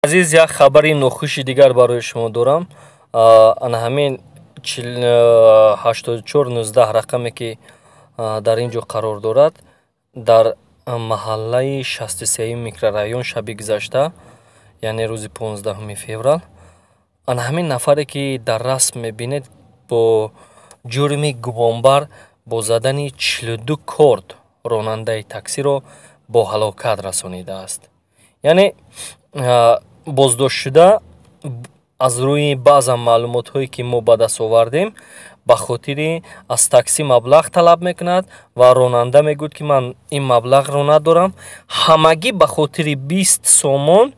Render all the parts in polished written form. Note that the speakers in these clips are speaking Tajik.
Азиз, як хабари нохуши дигар барои шумо дорам. Ана ҳамин 8419 рақаме, ки дар ин ҷо қарор дорад, дар маҳаллаи 63-юм микрорайон шаби гузашта, яъне рӯзи 15 феврал, ана ҳамин нафаре, ки дар расм мебинед, бо ҷурми гумонбар бо задани 42 корд ронандаи таксиро бо ҳалокат расонидааст. Яъне боздоштшуда аз рӯи баъзан маълумотҳое, ки мо ба даст овардем, ба хотири аз таксӣ маблағ талаб мекунад ва ронанда мегӯяд, ки ман ин маблағро надорам. Ҳамагӣ ба хотири 20 сомон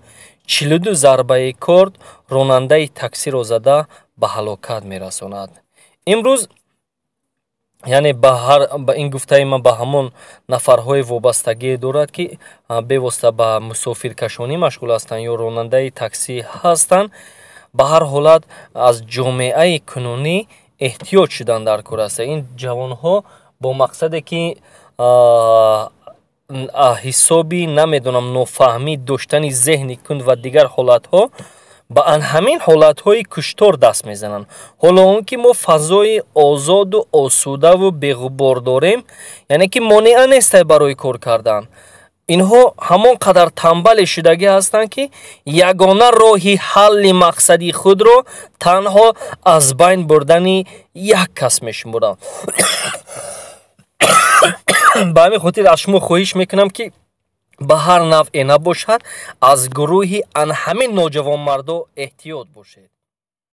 42 зарбаи корд ронандаи таксиро зада ба ҳалокат мерасонад. Имрӯз, яъне ба ин гуфтаи ман ба ҳамон нафарҳои вобастагие дорад, ки бевосита ба мусофиркашонӣ машғул ҳастанд ё ронандаи таксӣ ҳастанд. Ба ҳар ҳолат аз ҷомеаи кунунӣ эҳтиёт шудан дар кор аст. Ин ҷавонҳо бо мақсаде, ки ҳисоби, намедонам, нофаҳмӣ, доштани зеҳни кунд ва дигар ҳолатҳо ба ҳамин ҳолатҳои куштор даст мезананд. Ҳоло он ки мо фазои озоду осудаву беғубор дорем, яъне ки монеа нестай барои кор кардан. Инҳо ҳамон қадар тамбале шудагӣ ҳастанд, ки ягона роҳи ҳалли мақсади худро танҳо аз байн бурдани як кас мешуморанд. Ба ҳамин хотир аз шумо хоҳиш мекунам, ки ба ҳар навъе набошад, аз гурӯҳи ан ҳамин ноҷавонмардо эҳтиёт бошед.